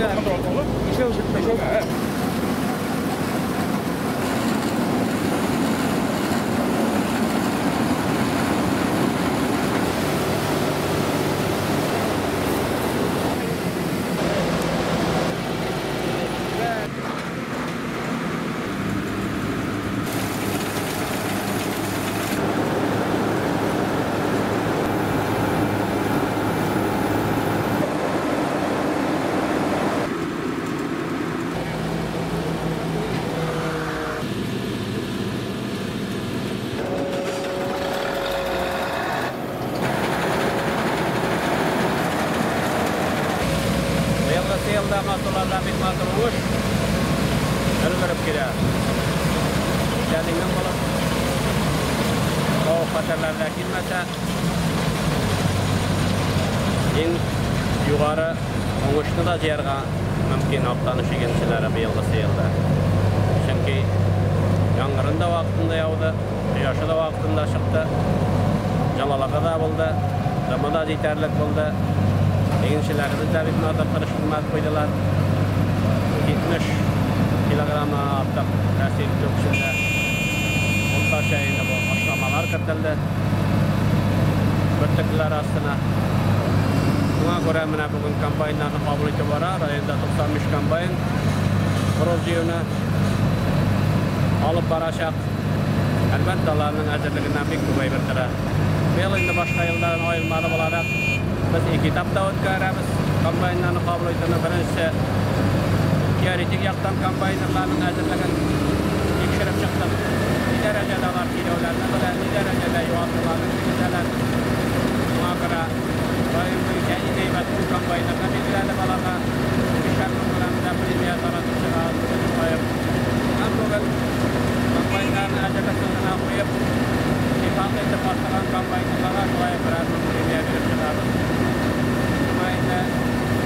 Бездә ишәү чыкты. Елда матурларда бик матур уңыш өлгереп килә. Исәнеңнең булып, хәвеф-хәтәрләр дә килмәсә, иң югары уңышны да җыярга мөмкин Актаныш игенчеләре быелгысы елда. Чөнки яңгырын да вакытында яуды, кояшы да вакытында чыкты, җылылыгы да булды, дымы да җитәрлек булды. Игенчеләребез дә бик матур тырыш хезмәт куйдылар. 70 килограммнан артык тәэсир итү эшендә уртача инде бу ашламалар кертелде. Бөртеклеләр астына. Шуңа күрә менә бүген комбайннарны кабул итү бара. Районда 95 комбайн урып җыюны алып барачак. Әлбәттә, аларның әзерлегеннән бик күп әйбер тора. Быел инде башка елдан аермалы буларак без ике этапта үткәрәбез комбайннарны кабул итүне. Беренчесе теоретик яктан комбайнерларның әзерлеген тикшереп чыктык. Ни дәрәҗәдә алар көйләүләрне белә, ни дәрәҗәдә югалтуларны киметәләр. Шуңа күрә район буенча иң әйбәт 10 комбайнерны билгеләдек, аларга 5 мең күләмендә премия таратып чыгабыз бүген шулай ук. Һәм бүген комбайннарны әзерлек сызыгына куеп, сыйфатлы итеп башлаган комбайнерларга шулай ук берәр мең премия биреп чыгабыз. Шуңа инде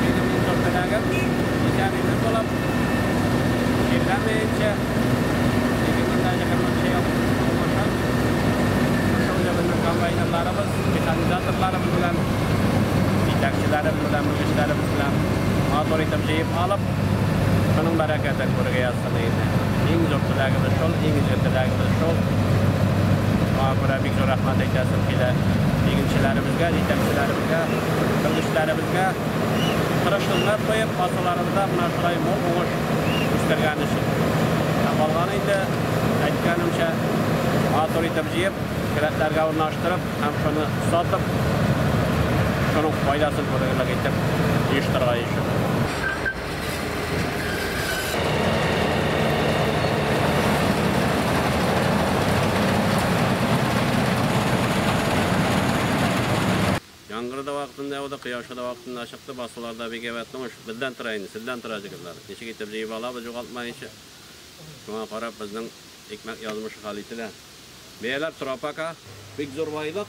минем иң зур теләгем, исән-имин булып, чирләмәенчә, 2020 ел уңышын шушы үзебезнең комбайнерларыбыз, механизаторларыбыз белән, җитәкчеләребез белән, белгечләребез белән матур итеп җыеп алып, шуның бәрәкәтен күрергә язсын инде. Иң зур теләгебез шул, иң изге теләгебез шул. Шуңа күрә бик зур рәхмәт әйтәсем килә игенчеләребезгә, җитәкчеләребезгә, белгечләребезгә тырыш хезмәт куеп, басуларыбызда менә шулай мул уңыш үстергән өчен. Ә калганы инде, әйткәнемчә, матур итеп җыеп, келәтләргә урнаштырып һәм шуны сатып, шуның файдасын күрерлек итеп оештырырга өчен. Яңгыры да вакытында яуды, кояшы да вакытында чыкты, басуларда бик әйбәт уңыш. Бездән тора инде, сездән тора, җегетләр. Ничек итеп җыеп алабыз, югалтмаенча. Шуңа карап безнең икмәк язмышы хәл ителә. Бәяләр тора пока. Бик зур байлык.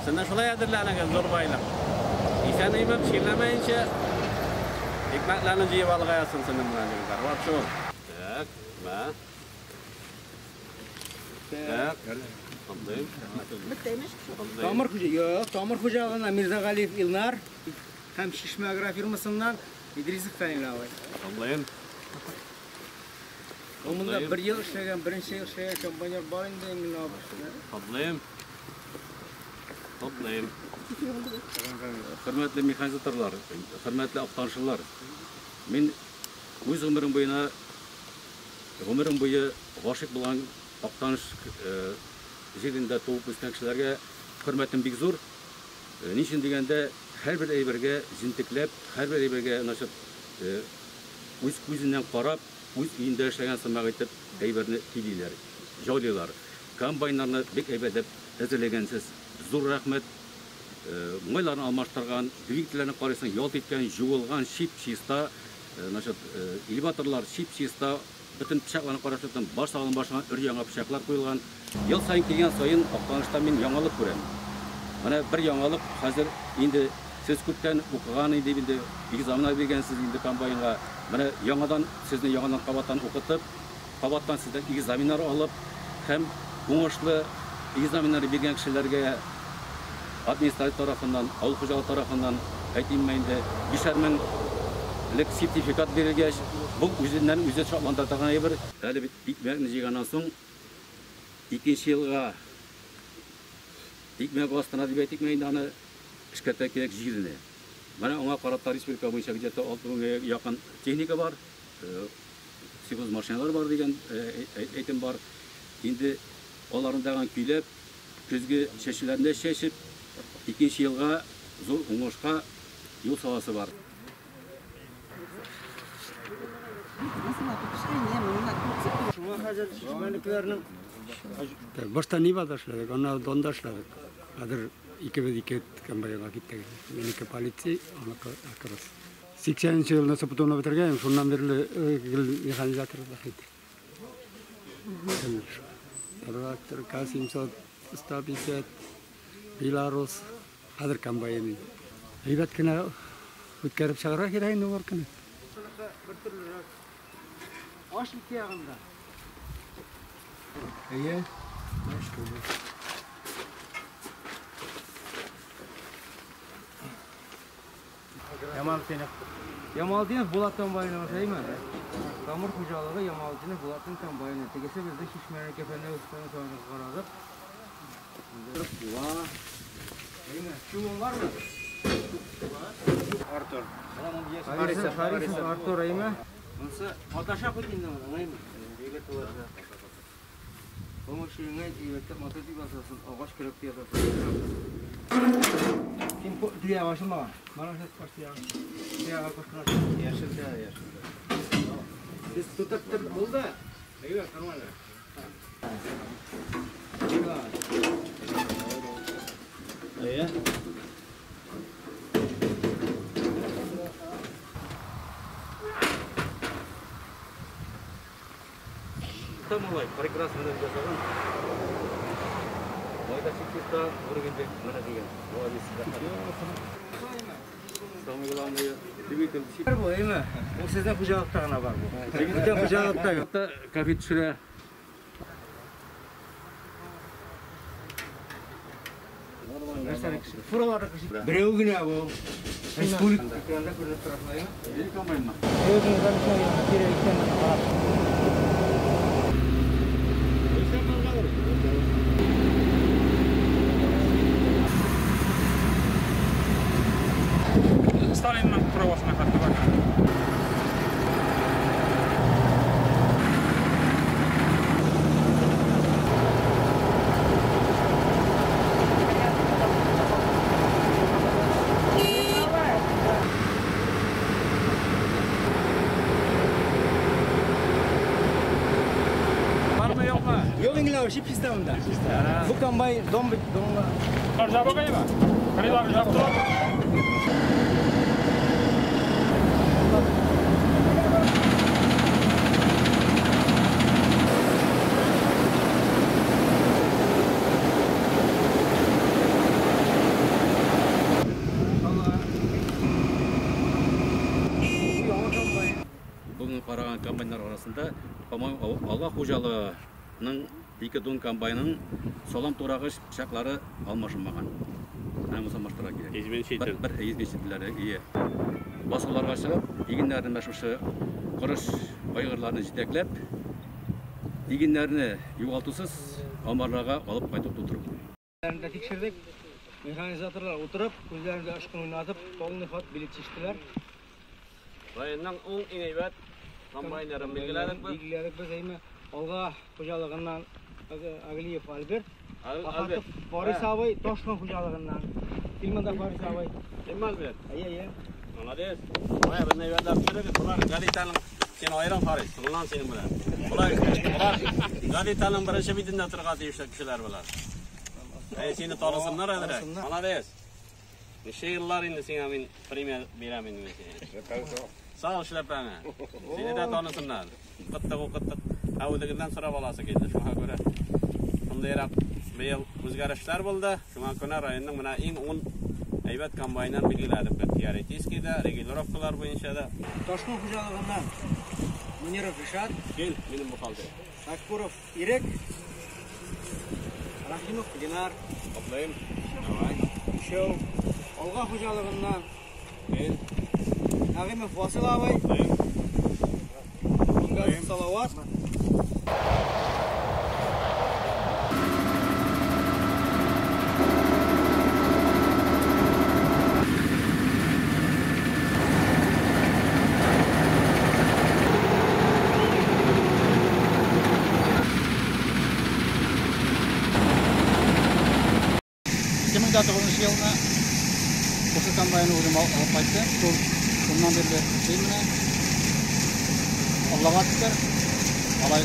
Сез шулай әзерләнегез, зур байлык. Исән-имин, чирләмәенчә икмәкләрне җыеп алырга язсын сезнең белән, җегетләр. Вот шул. Так, мә. Так. Котлыйм. Тамыр хуҗа, юк, Тамыр хуҗалыгына Мирзагалиев Илнар һәм Чишмә агрофирмасыннан Идрисов Фәнил абый. Котлыйм. Ул монда бер ел эшләгән, беренче ел эшләгән комбайнер бар инде Эмиль абый. Котлыйм. Котлыйм. Хөрмәтле механизаторлар, хөрмәтле актанышлылар, мин үз гомерем буена гомерем буе гашыйк булган Актаныш җирендә туып үскән кешеләргә хөрмәтем бик зур. Ни өчен дигәндә, һәрбер әйбергә җентекләп, һәрбер әйбергә значит, үз күзеннән карап, үз өендә эшләгән сымак итеп әйберне көйлиләр, җайлыйлар. Комбайннарны бик әйбәтләп әзерләгәнсез. Зур рәхмәт. Майларны алмаштырган, двигательләрне карыйсың, ялт иткән, жуылган, чип-чиста, значит, элеваторлар чип-чиста, бөтен пычакларны карап чыктым, баш салын башына өр-яңа пычаклар куелган. Ел саен килгән саен Актанышта мин яңалык күрәм. Менә бер яңалык хәзер инде сез күптән укыган инде инде экзаменнар биргәнсез инде комбайнга. Менә яңадан сезне яңадан кабаттан укытып, кабаттан сездән экзаменнар алып һәм уңышлы экзаменнар биргән кешеләргә администрация тарафыннан, авыл хуҗалыгы тарафыннан әйтимме инде, 5 мең элек сертификат бирелгәч, бу үзеннән үзе шатландыра торган әйбер. Әле бит икмәкне җыйганнан соң икенче елга икмәк астына дип әйтикме инде, аны эшкәртә кирәк җирне. Менә аңа карата республика буенча где-то 6000 якын техника бар, 8 машиналар бар дигән әйтем бар. Инде аларны тагын көйләп, көзге чәчүләрне чәчеп, икенче елга зур уңышка юл саласы бар. Шуңа хәзер чишмәлекләрнең Башта Нивада эшләдек, аннары Донда эшләдек. Хәзер икебез ике комбайнга киттек. Минеке полиция, аныкы Акрос. 80 елны Сапутовны бетергән, шуннан бирле гел механизатор да китте. Трактор К-700, 150, Беларус, хәзер комбайн. Әйбәт кенә үткәреп чыгарга кирәк инде уборканы. Бер төрлерәк. Аш ике ягында. Әйе, аш түгел. Ямалтдинов. Ямалтдинов Булат комбайны әйме? Тамыр хуҗалыгы Ямалтдинов Булатның комбайны. Тегесе безнең Чишмәне кәфәне үскән соңрак карадык. Ва. Әйме? Чумон бармы? Артур. Харисов, Харисов, Артур, әйме? Монсы аташа бит инде моның, әйме? Егет буларга. Бу машинага егеттә мотоцикл ясасын, агач көрәк ясасын. Син дия башыма. Мана шул баш дия. Дия кошкына. Яшел дия, яшел. Без тотып булды. Әйбәт, нормально. Әйе. Малай, прекрасно жасаған. Майда чиста уровеньде менә дигән. Молодец. Самое главное, двигатель. Бу, әйме? Ул сезнең хуҗалыкта гына бар бу. Бүтән хуҗалыкта юк. Кофе төшерә. Нәрсәне кеше? Фураларны кеше. Берәү генә бу. Республика экранда күренеп тора, әйме? Бер комбайнмы? Берәү генә замечание кирәк икән, карап. Сталинның правасына хәтле бар. Бармы юкмы? Юк, иңләү, чип чиста монда. Бу комбайн дом бит, домга. Жабык әйме? Кырыйлар жабып тора. Бүген караган комбайннар арасында, по-моему, Алла хуҗалыгының ике дон комбайнының салам турагыч пычаклары алмашынмаган. Менә моны алмаштырырга кирәк. Изменчитель. Бер изменчительләре, ие. Басуларга чыгып, игеннәрне менә шушы корыш айгырларны җитәкләп, игеннәрне югалтусыз амбарларга алып кайтып тутыру. Күзләрендә тикшердек. Механизаторлар утырып, күзләрендә очкын уйнатып, полный ход билет чиштеләр. Районның уң иң әйбәт комбайнерын билгеләдек без. Билгеләдек без, әйме? Алга хуҗалыгыннан Аглиев Альберт, Альберт. Фарис абый Тошкын хуҗалыгыннан. Килмәдә Фарис абый. Килмәс бит. Әйе, әйе. Молодец. Бая безне әйбәтләп төшердек. Булар газетаның син айрым Фарис, шуңнан синең белән. Булар газетаның беренче битендә торган тиешле кешеләр булар. Әй, сине танысыннар әзрәк. Молодец. Ничә еллар инде сиңа мин премия бирәм инде мин сиңа. Сау эшләпәңә. Сине дә танысыннар. Укыттык, укыттык. Ә үзегездән сорап аласы килде. Шуңа күрә шундыйрак быел үзгәрешләр булды. Шуңа күрә районның менә иң 10 әйбәт комбайнын билгеләдек без. Теоретический да, регулировкалар буенча да. Ташкын хуҗалыгыннан Муниров Ришат, Кил, минем бухгалтер. Шакуров Ирек, Рахимов Динар. Котлыйм. Давай. Шоу. Алга хуҗалыгыннан Кил. Нагыймов Васил абый. Салават. Елына шушы комбайны үзем алып кайттым. Шуннан бирле эшлим менә. Аллага шөкер, алай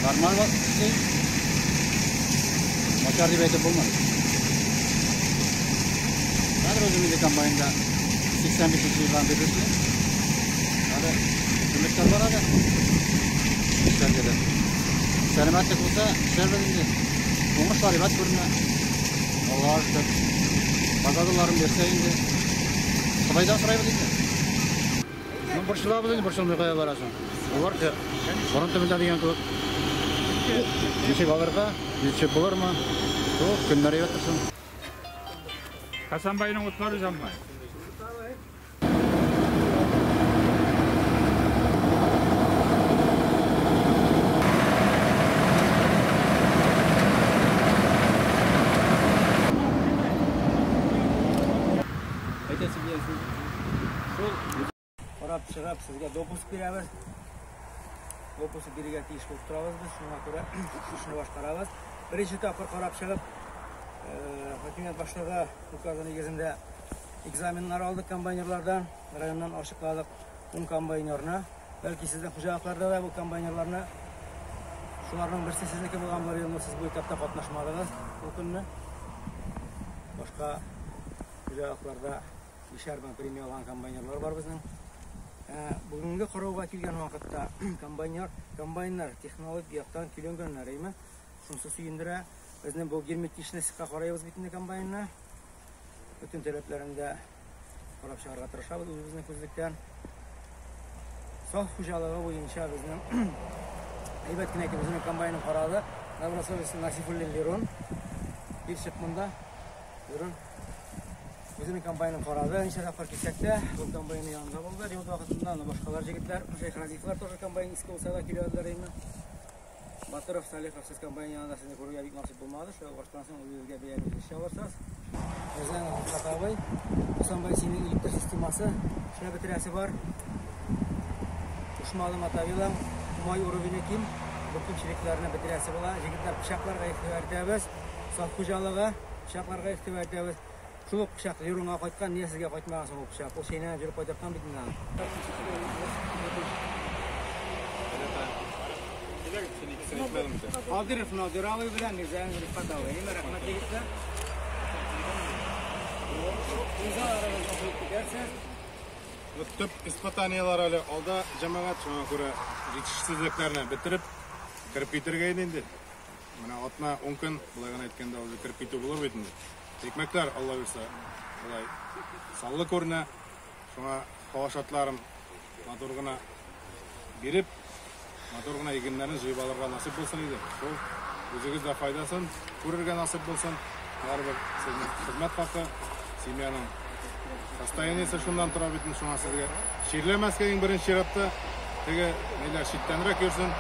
нормаль эшлим. Начар дип әйтеп булмый. Хәзер үзем инде комбайнда 85 елдан бирле эшлим. Әле өметләр бар әле. Эшләргә дә. Сәламәтлек булса, эшләрбез инде. Уңышлар әйбәт күренә. Аллага шөкер. Погодаларын берсе инде. Худайдан сорайбыз инде. Ну, борчылабыз инде, борчылмый кая барасың. Алар борын төбендә дигән кебек. Ничек алырга, ничек булырмы? Шул көннәр әйбәт торсын. Хәсәнбайның утлары җанмай. Карап чыгып, сезгә допуск бирәбез. Допуск бирергә тиеш булып торабыз без, шуңа күрә эшне башкарабыз. Беренче тапкыр карап чыгып, хакимият башлыгы указы нигезендә экзаменнар алдык комбайнерлардан, районнан ачыкладык 10 комбайнерны. Бәлки сезнең хуҗалыкларда да бу комбайнерларны, шуларның берсе сезнеке булган булыр, но сез бу этапта катнашмадыгыз бу көнне. Башка хуҗалыкларда бишәр мең премия алган комбайнерлар бар безнең. Бүгенге карауга килгән вакытта комбайннар технологик яктан көйләнгәннәр, әйме? Шунысы сөендерә. Безнең бу герметичностька карайбыз бит инде комбайнны. Бөтен таләпләрен дә карап чыгарга тырышабыз үзебезнең күзлектән. Саф хуҗалыгы буенча безнең әйбәт кенә итеп үзенең комбайнын карады. Добросовестный Насифуллин Лерон. Бир чык монда. Лерон үзенең комбайнын карады. Ничә тапкыр килсәк тә, ул комбайны янында булды. Ремонт вакытында аны башкалар җегетләр, Шәйхразиевлар тоже комбайн иске булса да киләделәр инде. Батыров, Салихов, сез комбайн янында сезне күрергә бик насыйп булмады. Шул баштан соң үзегезгә бәя биреп алырсыз. Безнең Рифкать абый, Хусанбай, синең электр системасы эшләп бетерәсе бар. Кушмалы мотовилам, май уровене ким, бу кимчелекләрне бетерәсе була. Җегетләр пычакларга игътибар итәбез. Саф хуҗалыгы пычакларга игътибар итәбез. Шул ук пычак Леронга кайткан, нигә сезгә кайтмаган соң ул пычак? Ул чәйнәнеп йөреп кайткан бит инде аны. Кадыров Надир абый белән Мирзаев Рифкать абый. Әйме, рәхмәт егетләр. Имзаларыгызны куеп китәрсез. Төп испытаниялар әле алда, җәмәгать, шуңа күрә җитешсезлекләрне бетереп кереп китәргә иде инде. Менә атна 10 көн, болай гына әйткәндә, үзе кереп китү булыр бит инде. Икмәкләр, Алла бирсә, болай саллы күренә. Шуңа һава шартларын матур гына биреп, матур гына игеннәрне җыеп алырга насыйп булсын иде. Шул үзегез дә файдасын күрергә насыйп булсын. Һәрбер сезнең хезмәт хакы, семьяның состояниесе шуннан тора бит, шуңа сезгә чирләмәскә иң беренче чиратта, теге ниләр читтәнрәк йөрсен.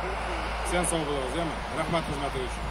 Сән сау булыгыз, яме? Рәхмәт хезмәтегез өчен.